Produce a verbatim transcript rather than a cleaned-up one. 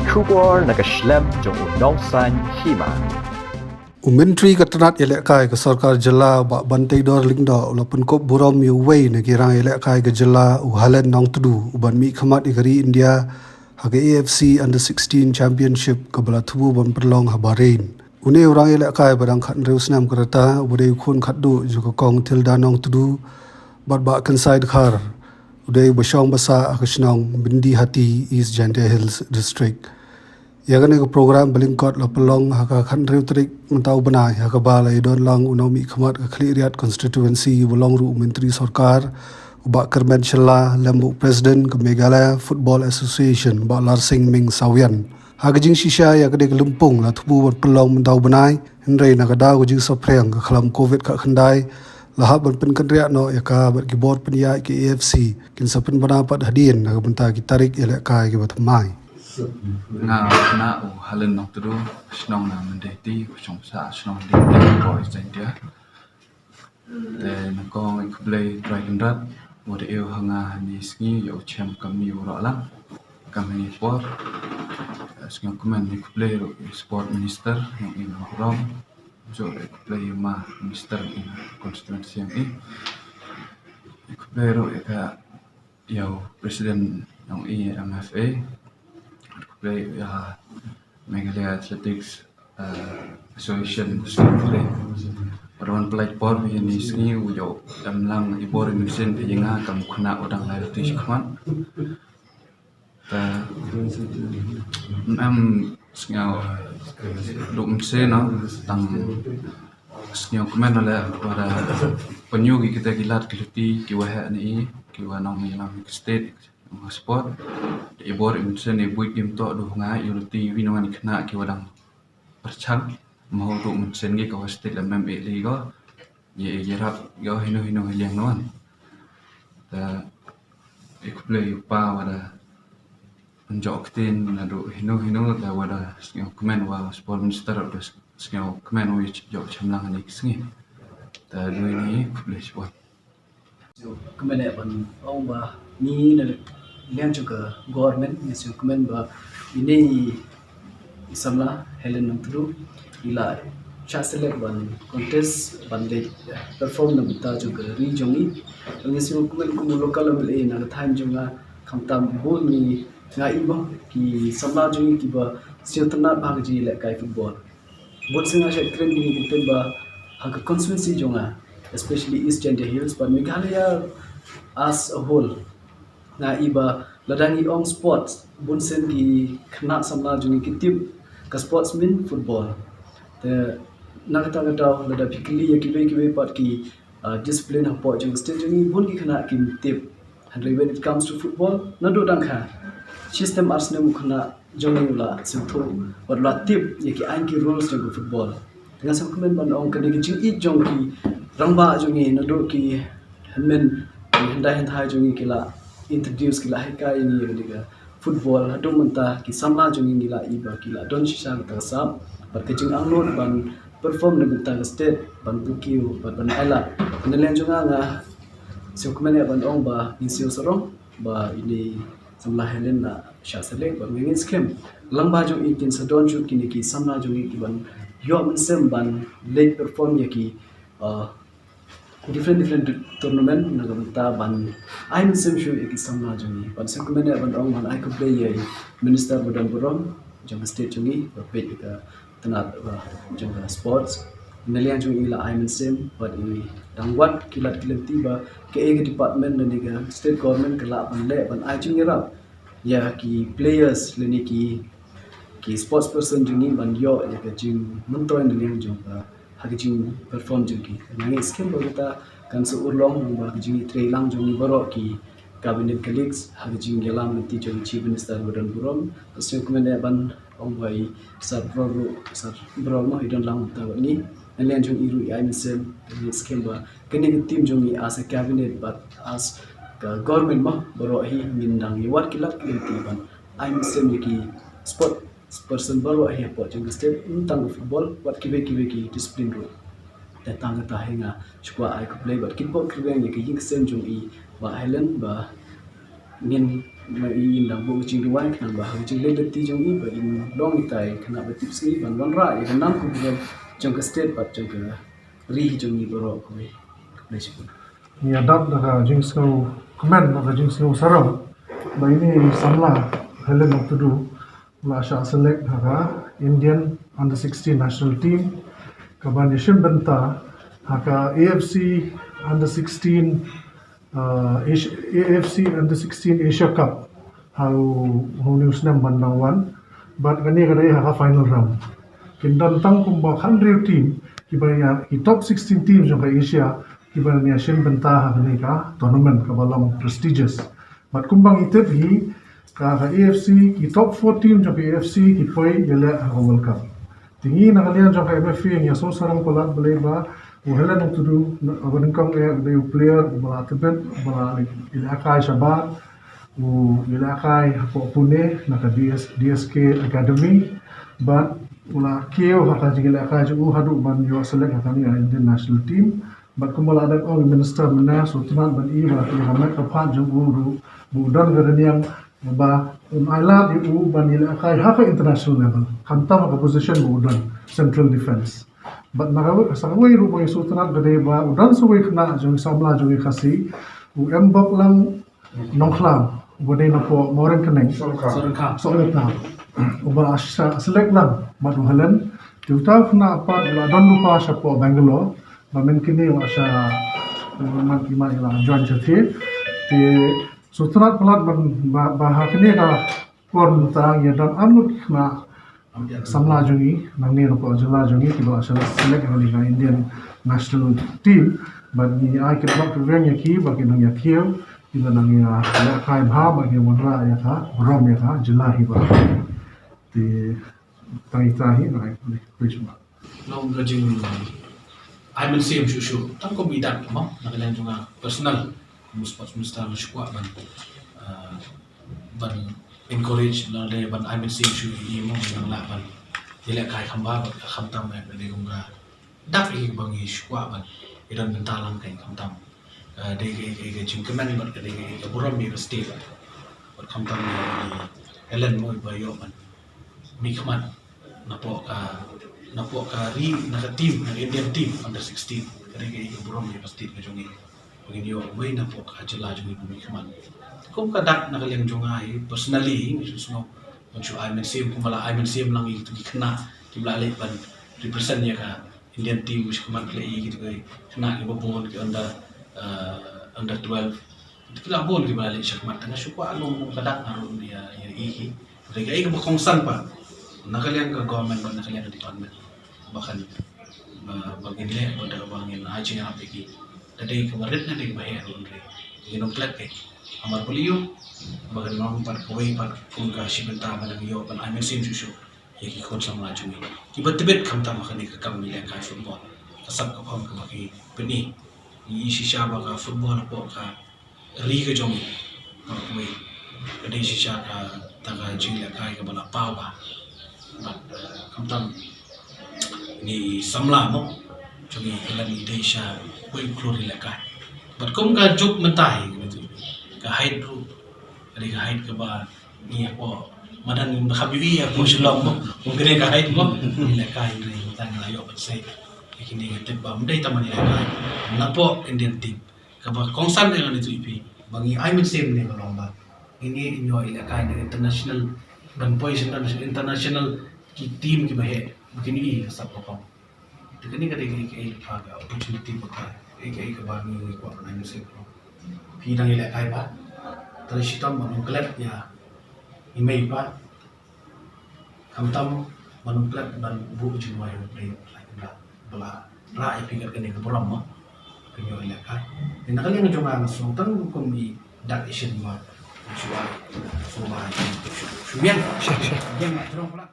Khubor na ka shlem jong u nongsan hima. U Myntri ka tnat ïalehkai ka sorkar jylla, Bah Banteidor Lyngdoh, u la pynkup burom ïa uwei na ki rang ïalehkai ka jylla, u Helen Nongtdu, u ban mih khmat ïa ka ri India ha ka A F C Under sixteen Championship kaba la thmu ban pynlong ha Bahrain. Une u rang ïalehkai ba dang khathynriew snem ka rta, uba dei u khun khatduh jong ka Kong Tilda Nongtdu bad Bah Kynsai Dkhar, u dei uba shong ba sah ha ka shnong Byndihati, East Jaintia Hills District. Ïa kane ka program ba lyngkot la pynlong ha ka khathynriew tarik mynta u bnai, ha kaba la ïadon lang u nongmihkhmat ka Khliehriat Constituency uba long ruh u Myntri Sorkar, u Bah Kyrmen Shylla, lem bad u President ka Meghalaya Football Association, Bah Larsing Ming Sawian. Ha ka jingshisha ïa kane ka lympung la thmu ban pynlong mynta u bnai, hynrei na ka daw ka jingsaphriang ka khlam Covid khatkhyndai, la hap ban pynkynriah noh ïa ka bad ki bor pynïaid ka A F C kin sa pynbna pat hadien na ka bynta ki tarik ïalehkai kiba thymmai. Nga khynnah u Helen Nongtdu, shnong na Byndihati, u shong ba sah shnong Byndihati, ko East Jaintia. Te nyngkong ïa khublei Trai Kynrad, wat ïa u ha nga ha ni sngi ïa u chem kam ni u roh lang. Kam ni por. Sngewkmen ïa khublei ruh ïa Sport Minister, ïa u Nongrum. Ju ïa khublei ïa ma Minister ïa constituency ïa i. Ïa khublei ruh ïa ka ïa u President ïa i M F A. Khublei ïa Meghalaya Athletics, eh, Association, khublei. Wan pynlait por ïa ni sngi u ïoh em lang i bor i mynsiem ïa nga kam u khynnah u dang lai lynti shakhmat. Te em sngew duh mynsiem noh, tang sngewkmen noh leh, wat la pynïoh ki kita ki lad ki lynti kiwa heh ne i, kiwa nang ïalam ki state, sport. Te i bor i mynsiem i buit im toh duh nga ïa lynti wi nang i khynnah kiwa dang pyrshang. Mo duh mynsiem ki kawa state la mem i li ko. Ïa, ïa rap ïa hino hino hi liang noh. Te i khublei ïa u pa wat la pynjot ktien naduh hino hino, te wat la sngewkmen wa Sport Minister, wat la sngewkmen wa ïa jot shemlang ha ni sngi. Te dei ni, khublei shibun. Sngewkmen ban ong ba ngi na liang jong ka government ngi sngewkmen ba ine i samla Helen Nongtdu i la shah select ban contest ban leit perform na bynta jong ka ri jong ngi. Ngi sngewkmen kum u local M L A na ka thaiñ jong nga, khamtam bun ngi nga i ba ki samla jong ngi kiba sngewtynnat bha ka jingïalehkai football. Bun sien nga shait kren kine ki tip ba ha ka constituency jong nga, especially East Jaintia Hills, but Meghalaya as a whole. Nga i ba lada ngi ong sports, bun sien ki khynnah samla jong ngi ki tip ka sports mean football. Te na kata ka daw lada phi kylli ïa kiwei kiwei pat ki, ah, discipline hapoh jong ka state jong ngi, bun ki khynnah kim tip. Hynrei when it comes to football, naduh dang kha shi snem ar snem u khynnah jong ngi u la sngewthuh bad u la tip ïa ki aiñ ki rules jong ka football. Te nga sngewkmen ban ong kane ka jingïeit jong ki rangbah jong ngi, naduh ki hynmen, ki hyndai hynthai jong ngi ki la introduce, ki la hikai ïa ngi ïa kane ka football. Haduh mynta ki samla jong ngi ngi la i ba ki la don shisha kata ka sap bad ka jingangnud ban perform na bynta ka state, ban booh kiew bad ban ailad. Na liang jong nga, nga sngewkmen ïa ban ong ba ngi sngewsarong ba ine i samla Helen la shah select, bad ngi ngeit skhem lyngba jong i kin sa don shuh kine ki samla jong ngi ki ban ïoh mynsiem ban leit perform ïa ki, uh, different different tournament na ka bynta ban ai mynsiem shuh ïa ki samla jong ngi. Bad sngewkmen ïa ban ong ban ai khublei ïa i Minister ba don burom jong ka state jong ngi ba peit ïa ka tnat ba jong ka sports. Na liang jong i la ai mynsiem bad i dang wad ki lad ki lynti ba kaei ka department lane ka state government ka lah ban leh ban ai jingïarap ïa ki players lane ki, ki sports person jong ngi ban ïoh ïa ka jingmyntoi na liang jong ka ha ka jingperform jong ki. Nga ngeit skhem ba kata kan sa urlong ba ka jingïatreilang jong ngi baroh ki cabinet colleagues ha ka jingïalam lynti jong i Chief Minister ba don burom. Sngewkmen ïa ban ong ba i Sir Bror ruh, Sir Bror mo i don lang mynta bad ngi. Na liang jong i ruh i ai mynsiem, nga ngeit skhem ba kane ka team jong ngi as a cabinet bad as ka government mo baroh hi ngin dang ïa wad ki lad ki lynti ban ai mynsiem ïa ki sport person baroh hi hapoh jong ka state, ym tang ka football, wat kiwei kiwei ki discipline ruh. Te tang kata hi nga shu kwah ai khublei bad kyrpad kyrpang ïa ka ïing ka sem jong i Bah Helen ba Ngin ma i in dang buh ka jingduwai khnang ba ha ka jingleit lynti jong i ba in long itai khnang ba tip sngi ban wanrah ïa ka nam ka bynta jong ka state bad jong ka ri jong i baroh kawei. Khublei shibun. Ngi ïa dap da ka jingsngewkmen bad ka jingsngewsarong ba ine i samla Helen Nongtudu la shah select ha ka Indian under sixteen national team kaban ïashim bynta ha ka A F C under sixteen, uh, Asia, A F C under sixteen Asia Cup ha u, ha une u snem ban dang wan. Bad kane ka dei ha ka final round. Kin don tang kumba hynriew team kiba ïa ki top sixteen teams jong ka Asia kiba ïashim bynta ha kane ka tournament kaba long prestigious. Bad kumba ngi tip hi ka, ka A F C, ki top four team jong ka A F C ki poi ïaleh ha ka World Cup. Te ngi na ka liang jong ka M F A ngi ïa sngewsarong palat balei ba u Helen Nongtudu, uba nyngkong eh u dei u player uba la tbit, uba la ïalehkai shabar, u ïalehkai hapoh Pune na ka D S, D S K Academy. Bad u la kiew ha ka jingïalehkai jong u haduh ban ïoh select ha kane ka Indian national team. Bad kumba la dep ong i Minister mynne, sngewtynnat ban i ba ïa ka met ka phad jong u ruh ba u don ka rynïeng ba un ailad ïa u ban ïalehkai ha ka international level, khamtam ha ka position ba u don, central defence. Bad na kawei, sa kawei ruh ba ngi sngewtynnat ka dei ba u don sa uwei khynnah jong i samla jong i Khasi, u Mboklang Nongkhlaw, uba dei napoh Mawryngkneng. Sohryngkham. Sohryngkham. Uba la shah select lang bad u Helen. Te uta u khynnah pat u la don lypa shapoh Bangalore. Ba mynta kine u la shah, u la mat, i mat i la join shathie. Te sngewtynnat palat ban ba, ba ha kane ka por mynta ngi ïa don arngut khynnah samla jong ngi nangne napoh jylla jong ngi kiba la shah select ha kane ka Indian national team. Bad ngi ai kyrpad kyrpeng ïa ki ba ki nang ïa kiew, kiba nang ïalehkai bha, ba ki wanrah ïa ka burom ïa ka jylla hi ba. Te tang ita hi, nang ai khublei shibun. Long ka jing ai mynsiem shuh shuh, tang kum i dak mo, na ka liang jong nga personal, kum u sports minister nga shu kwah ban, ah, ban encourage, lane ban ai mynsiem shuh ïa i mo, ban lah ban ïalehkai kham bha bad khamtam eh, lane kum ka dak hi ba ngi shu kwah ban ïadon bynta lang kein, khamtam, ah, dei ka, ka, ka jingkmen bad ka dei ka, ka burom ïa ka state. Bad khamtam ïa i Helen mo, i ba ïoh ban mihkhmat napoh ka, napoh ka ri, na ka team, na ka Indian team under sixteen. Ka dei ka, ka burom ïa ka state ka jong ngi. Ba ngin ïoh wei napoh ka jylla jong ngi ban mihkhmat. Kum ka dak na ka liang jong nga hi personally, ngi shu sngew ban shu ai mynsiem, kumba la ai mynsiem lang ïa kito ki khynnah kiba la leit ban represent ïa ka Indian team, shu khmat khlei ïa kito ki khynnah kiba bun, ki under, uh, under twelve. Kito ki la bun kiba la leit shakhmat, te nga shu kwah long kum ka dak nga ruh ïa, ïa i hi. Te kaei kaba kongsan pat na ka liang ka government bad na ka liang ka department ba kan, ba, ba ngin leh, ba da, ba ngin ai jingïarap ïa ki. Ka dei kaba rit ne dei kaba heh ruh, hynrei ngin ym klet kein. Namar balei? Ba kan long pat kawei pat kum ka shi bynta ba nang ïoh ban ai mynsiem shuh shuh ïa ki khun samla jong ngi kiba tbit khamtam ha kane ka kam ïalehkai football. Ka sap ka phong kaba ki pyni. Ngi i shisha ba ka football hapoh ka ri ka jong ngi, ka dei shisha kata ka jinglehkai kaba la paw bha. Bad, eh, khamtam ine i samla mo jong ngi, ka la i dei sha kawei u khlur ïalehkai. Bad kum ka juk mynta hi, ka height ruh ka dei ka height kaba ngi hapoh madan ngim kham ïohi hapoh Shillong mo. Kum kane ka height mo, ïalehkai, hynrei mynta ngi la ïoh ban sei ïa kine, nga tip ba ym dei tang ban ïalehkai, napoh Indian team. Kaba kongsan ka ngan ïathuh ïa phi ba ngi ai mynsiem ne ka long ba ngin ïoh ïalehkai na international, ban poi sha international ki team kiba heh ba kin ïohi ka sap ka phong. Te kane ka dei ka, ka, ka, ka opportunity ba ka, ka, ka, kaba ngi, ngi kwah ban ai mynsiem. Phi dang ïalehkai bha, trai shitom ban ym klet ïa i mei i pa. Khamtam ban ym klet ban buh jingduwai ïa U Blei ba la rah ïa phi kat kane ka burom mo. Phin ïoh ïalehkai. Te na ka liang jong nga, nga sngew tang kum i dak i shin mo. Shu ai, shu ai, shu, shu biang. Biang, jrong palat.